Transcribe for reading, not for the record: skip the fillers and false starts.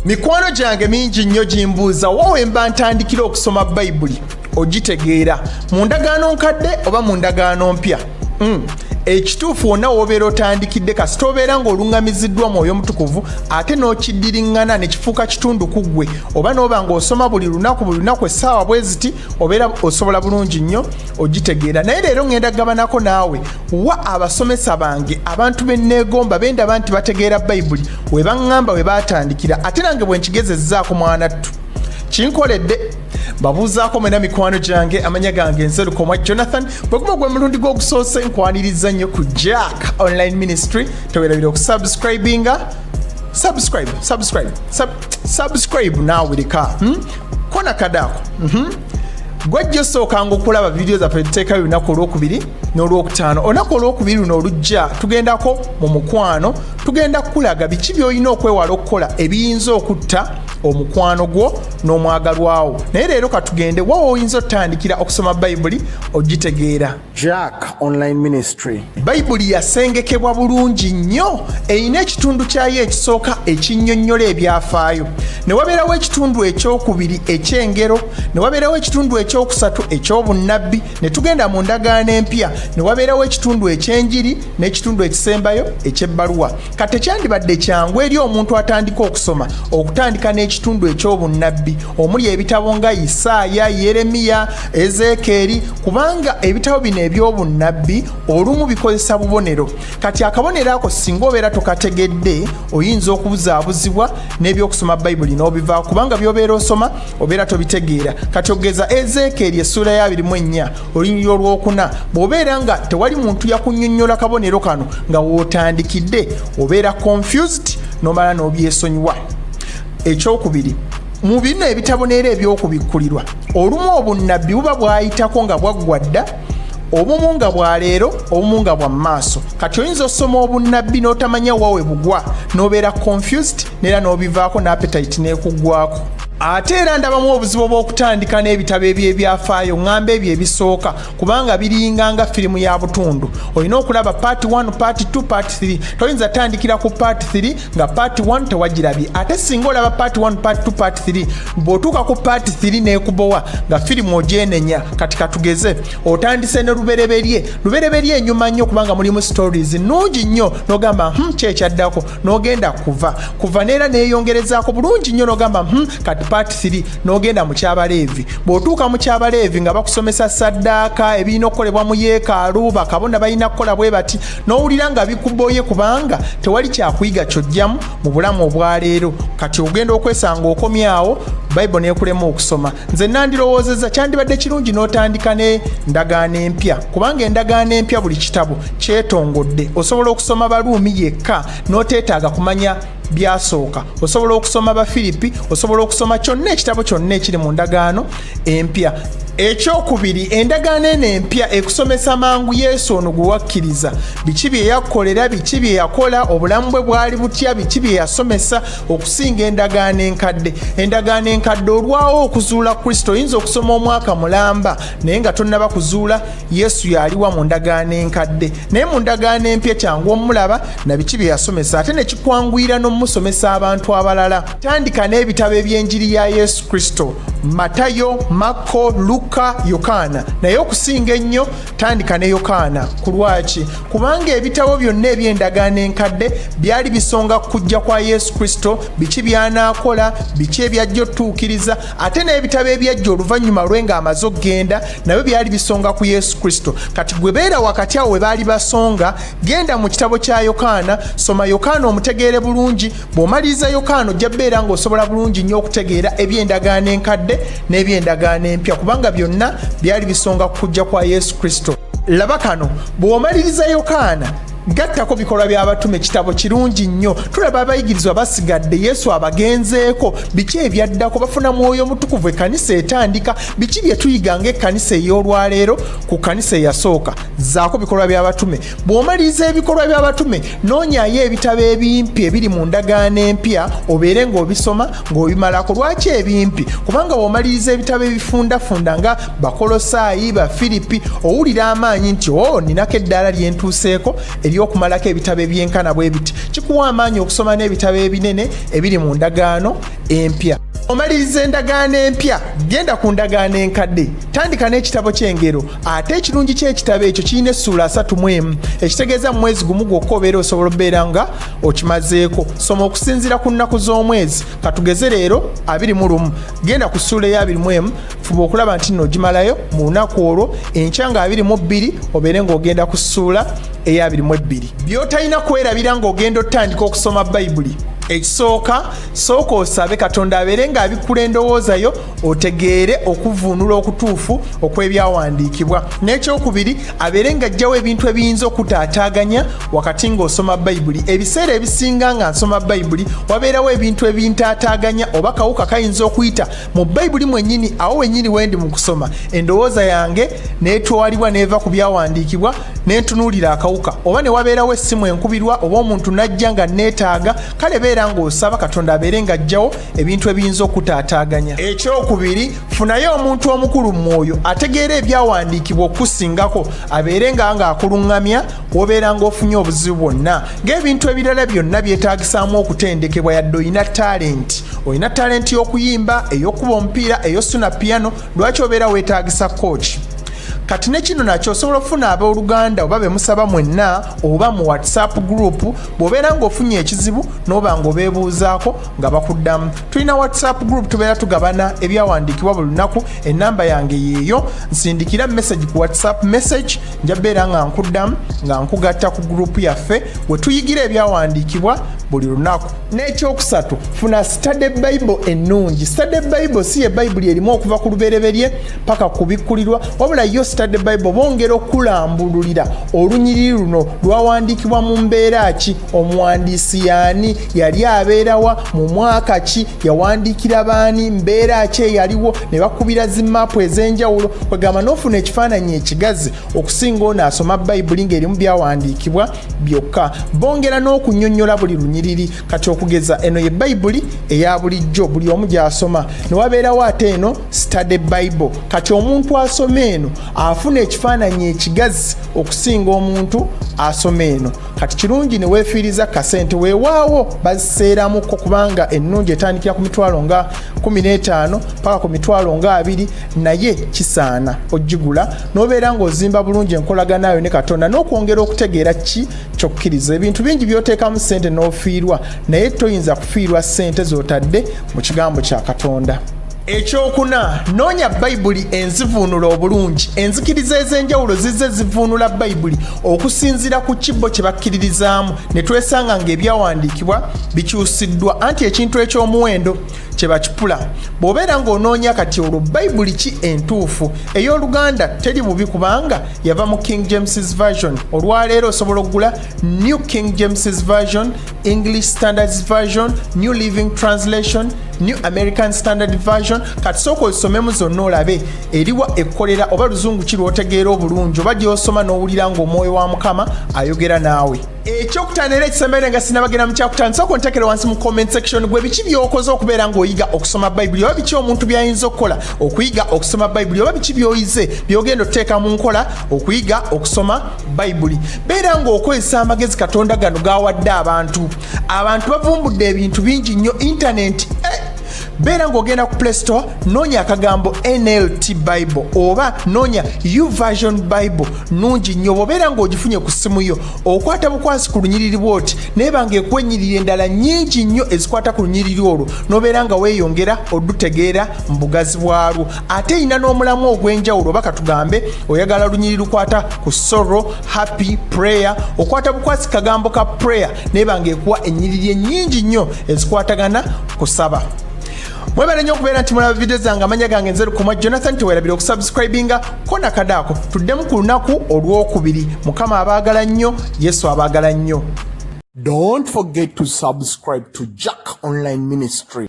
Mikwano gyange mingi nnyo gimbuuza wa we mba ntandikira okusoma Bayibuli ogitegeera, mu ndagaano nkadde oba mu ndagaano mpya? Ekituufu wonna w'obeera otandikidde, kasita obeera ng'oluŋŋamiziddwa Mwoyo Mutukuvu ate n'okiddiriŋŋana ne kifuuka kitundu ku ggwe, oba n'oba ng'osoma buli lunaku buli lunaku essaawa bwe ziti, obeera osobola bulungi nnyo ogitegeera. Naye leero ŋŋenda kugabanako naawe wa abasomesa bange, abantu be nneegomba, be ndaba nti bategeera Bayibuli, we baŋŋamba we baatandikira, ate nange bwe nkigezezzaako mwanattu kinkoledde. Babuuzaako mwena mikwano gyange, amanya gange nze Lukomwa Jonathan. Bwe guba gwe mulundi gw'ogusoose, nkwaniriza nnyo ku Jack Online Ministry. Tewerabira okusubscribinga, subscribe, subscribe, subscribe naawe leka, Kona kadaako, Gwajja osookanga okulaba vidiyo zaffe tuteekayo olunaku olwokubiri n'olwokutaano. Olunaku olwokubiri luno olujja tugendako mu mukwano, tugenda kukulaga biki by'olina okwewala okukola ebiyinza okutta omukwano gwo n'omwagalwawo. Naye leero katugende wa oyinza otandikira okusoma Bayibuli ogitegeera. Jack Online Ministry. Bayibuli yasengekebwa bulungi nnyo. Erina ekitundu kyayo ekisooka ekinnyonnyola ebyafaayo, ne wabeerawo ekitundu ekyokubiri eky'engero, ne wabeerawo ekitundu ekyokusatu eky'obunnabbi, ne tugenda mu ndagaano empya, ne wabeerawo ekitundu eky'enjiri n'ekitundu ekisembayo eky'ebbaluwa. Kati tekyandibadde kyangu eri omuntu atandika okusoma okutandika n'ekitundu eky'obunnabbi omuli ebitabo nga Isaaya, Yeremiya, Ezeekeeri, kubanga ebitabo bino eby'obunnabbi olumu bikozesa bubonero. Kati akabonero ako singa obeera tokategedde, oyinza okubuzaabuzibwa n'ebyokusoma Bayibuli n'obivaako, kubanga by'obeera osoma obeera tobitegeera. Kati okugeza Ezeekeeri essuula ya 24 olunyiriri olwokuna, bw'obeera nga tewali muntu yakunnyonnyola kabonero kano nga w'otandikidde, obeera confused n'omala n'obyesonyiwa. Ekyokubiri, mu bino ebitabo neera ebyokubikkulirwa, olumu obunnabbi buba bwayitako nga bwaggwa dda, obumu nga bwa leero, obumu nga bwa maaso. Kati oyinza osoma obunnabbi n'otamanya wa we bugwa, n'obeera confused neera n'obivaako n'appetite n'ekuggwako. Ate era ndabamu obuzibu obw'okutandika n'ebitabo eby'ebyafaayo, ŋŋamba ebyo ebisooka, kubanga biringa nga firimu ya butundu. Olina okulaba part 1, part 2, part 3. Toyinza tandikira ku part 3 nga part 1 tewagirabye. Ate singa olaba part 1, part 2, part 3, bw'otuuka ku part 3 n'ekubowa, nga firimu ogyenenya. Kati katugeze otandise ne Lubereberye. Lubereberye enyuma nnyo kubanga mulimu stories nnungi nnyo, n'ogamba, kyekyaddako?" N'ogenda kuva kuva neera neeyongerezaako bulungi nnyo, n'ogamba, kati part 3," n'ogenda mu Kyabaleevi. Bw'otuuka mu Kyabaleevi nga bakusomesa saddaaka, ebirina okukolebwa mu yeekaalu, bakabona balina kukola bwe bati, n'owulira nga bikuboye kubanga tewali kyakuyiga kyojjamu mu bulamu obwaleero. Kati ogenda okwesanga okomyawo Bayibuli nekulema okusoma. Nze nandirowoozezza kyandibadde kirungi n'otandika n'endagaano empya, kubanga endagaano empya buli kitabo kyetongodde. Osobola okusoma Baluumi yekka n'oteetaaga kumanya byasooka, osobola okusoma Bafiripi, osobola okusoma kyonna, ekitabo kyonna ekiri mu ndagaano empya. Ekyokubiri, endagaano eno empya ekusomesa mangu Yesu ono gwe wakkiriza, biki bye yakkolera, biki bye yakola, obulamu bwe bwali butya, biki bye yasomesa, okusinga endagaano enkadde. Endagaano enkadde olwawo okuzuula Kristo. Oyinza okusoma omwaka mulamba naye nga tonnaba kuzuula Yesu yaliwa mu ndagaano enkadde. Naye mu ndagaano empya kyangu omulaba na biki bye yasomesa, ate ne kikwanguyira n'omusomesa abantu abalala. Tandika n'ebitabo eby'enjiri ya Yesu Kristo, Matayo, Makko, Luka, Yokaana, naye okusinga ennyo tandika ne Yokaana. Ku lwaki? Kubanga ebitabo byonna eby'endagaano enkadde byali bisonga ku kujja kwa Yesu Kristo, biki by'anaakola, biki ebyajja otutuukiriza. Ate n'ebitabo ebyajja oluvannyuma lwe ng'amaze okugenda nabyo byali bisonga ku Yesu Kristo. Kati gwe beera wakati awo we baali basonga, genda mu kitabo kya Yokaana, soma Yokaana omutegeere bulungi. Bw'omaliriza Yokaana ojja beera ng'osobola bulungi nnyo okutegeera eby'endagaano enkadde n'eby'endagaano empya, kubanga byonna byali bisonga ku kujja kwa Yesu Kristo. Laba kano, bw'omaliriza Yokaana, gattako Bikolwa by'Abatume. Kitabo kirungi nnyo. Tulaba abayigirizwa basigadde, Yesu abagenzeeko, biki ebyaddako, bafuna Mwoyo Omutukuvu, ekkanisa etandika, biki bye tuyiga ng'ekkanisa ey'olwaleero ku kkanisa eyasooka. Zaako Bikolwa by'Abatume. Bw'omaliriza Ebikolwa by'Abatume, noonyayo ebitabo ebimpi ebiri mu ndagaano empya, obeere ng'obisoma ng'obimalako. Lwaki ebimpi? Kubanga bw'omaliriza ebitabo ebifundafunda nga Bakolosaayi, Bafiripi, owulira amaanyi nti, "O, ninako eddaala lye ntuuseeko ery'okumalako ebitabo ebyenkana bwe biti." Kikuwa amaanyi okusoma n'ebitabo ebinene ebiri mu ndagaano Empya. Omaliriza Endagaano Empya, genda ku Ndagaano Enkadde, tandika n'ekitabo ky'Engero. Ate ekirungi ky'ekitabo ekyo, kirina essuula 31, ekitegeeza mu mwezi gumu gwokka obeera osobola okubeera nga okimazeeko. Soma okusinziira ku nnaku z'omwezi. Katugeze leero 21, genda ku ssuula eya 21, fuba okulaba nti nno ogimalayo mu lunaku olwo. Enkya nga 22, obeere ng'ogenda ku ssuula eya 22. By'otalina kwerabira ng'ogenda otandika okusoma Bayibuli: ekisooka, sooka osabe Katonda abeere ng'abikkula endowooza yo, otegeere okuvuunula okutuufu okw'ebyawandiikibwa. N'ekyokubiri, abeere ng'ajjawo ebintu ebiyinza okutaataaganya wakati ng'osoma Bayibuli. Ebiseera ebisinga nga nsoma Bayibuli, wabeerawo ebintu ebintaataaganya, oba kawuka kayinza okuyita mu Bayibuli mwennyini, awo wennyini wendi mu kusoma, endowooza yange n'etwalibwa n'eva ku byawandiikibwa, nentunuulira akawuka, oba ne wabeerawo essimu enkubirwa, oba omuntu najja nga neetaaga. Kale beera ng'osaba Katonda abeere ng'ajjawo ebintu ebiyinza okutaataaganya. Ekyokubiri, funayo omuntu omukulu mu mwoyo ategeera ebyawandiikibwa okusingako, abeere nga ng'akuluŋŋamya wobeera ng'ofunye obuzibu bwonna. Ng'ebintu ebirala byonna byetaagisaamu okutendekebwa, yadde olina talenti, olina talenti y'okuyimba, ey'okuba omupiira, ey'osuna piyano, lwaki obeera weetaagisa coach? Kati ne kino nakyo osobola okufuna abooluganda oba bemusaba mwenna, oba mu WhatsApp group. Bw'obeera ng'ofunye ekizibu n'oba ng'obeebuuzaako nga bakuddamu. Tulina WhatsApp group, tubeera tugabana ebyawandiikibwa buli lunaku. Enamba yange yeeyo, nsindikira message ku WhatsApp message, nja beera nga nkuddamu nga nkugatta ku group yaffe we tuyigira ebyawandiikibwa buli lunaku. N'ekyokusatu, funa study Bible ennungi. Study Bible si ye Bayibuli erimu okuva ku Lubereberye paka kubikkulirwa, wabula yo study Bible bongera okulambululira olunyiriri luno lwawandiikibwa mu mbeera ki, omuwandiisi yaani, yali abeerawa, mu mwaka ki, yawandiikira baani, mbeera ki eyaliwo, ne bakubira zimaapu ez'enjawulo. Kwegamba n'ofuna ekifaananyi ekigazi okusinga ono asoma Bayibuli ng'erimu byawandiikibwa byokka. Bongera n'okunnyonnyola buli lunyiriri. Kati okugeza, eno ye Bayibuli eya bulijjo buli omu gy'asoma, ne wabeerawo ate eno study Bible. Kati omuntu asoma eno afuna ekifaananyi ekigazi okusinga omuntu asoma eno. Kati kirungi ne weefiiriza kasente, weewaawo baziseeramuko, kubanga ennungi etandikira ku mitwalo nga 15 paka ku mitwalo nga 20, naye kisaana ogigula n'obeera ng'ozimba bulungi enkolaganayo ne Katonda n'okwongera okutegeera ki kyokkiriza. Ebintu bingi by'oteekamu ssente n'ofiirwa, naye toyinza kufiirwa ssente z'otadde mu kigambo kya Katonda. Ekyokuna, noonya Bayibuli enzivuunula obulungi. Enzikiriza ez'enjawulo zizze zivuunula Bayibuli okusinziira ku kibbo kye bakkiririzaamu, ne twesanga ng'ebyawandiikibwa bikyusiddwa, anti ekintu eky'omuwendo kye bakipula. Bw'obeera ng'onoonya kati olwo Bayibuli ki entuufu, ey'Oluganda teri bubi kubanga yava mu King James's Version. Olwaleero osobola okugula New King James's Version, English Standards Version, New Living Translation, New American Standard Version. Kati sooka ozisomemu zonna olabe eriwa ekkolera, oba luzungu ki lw'otegeera obulungi, oba gy'osoma n'owulira ng'omwoyo wa Mukama ayogera naawe. Ekyokutaano era ekisembayo, nga sinabagenda mu kyakutaano, sooka ontekere wansi mu comment section gwe biki by'okoze okubeera ng'oyiga okusoma Bayibuli, oba biki omuntu by'ayinza okukola okuyiga okusoma Bayibuli, oba biki by'oyize by'ogenda otuteeka mu nkola okuyiga okusoma Bayibuli. Beera ng'okozesa amagezi Katonda gano g'awadde abantu. Abantu bavumbudde ebintu bingi nnyo, intaneti, beera ng'ogenda ku Play Store, noonya akagambo NLT Bible oba noonya YouVersion Bible. Nungi nnyo. Bw'obeera ng'ogifunye ku ssimu yo, okwata bukwasi ku lunyiriri bwoti, naye banga ekuwa ennyiriri endala nnyingi nnyo ezikwata ku lunyiriri olwo, n'obeera nga weeyongera odutegeera mu bugazi bwalwo. Ate erina n'omulamu ogw'enjawulo, oba katugambe oyagala lunyiriri lukwata ku sorrow, happy, prayer, okwata bukwasi kagambo ka prayer, naye banga ekuwa ennyiriri ennyingi nnyo ezikwatagana kusaba. Mwebale nnyo okubeera nti mulaba vidiyo zange. Amanya gange nze Lukoma Jonathan. Tewerabira okusubscribinga kona kadaako. Tuddemu ku lunaku olwokubiri. Mukama abaagala nnyo, Yesu abaagala nnyo. Don't forget to subscribe to Jack Online Ministry.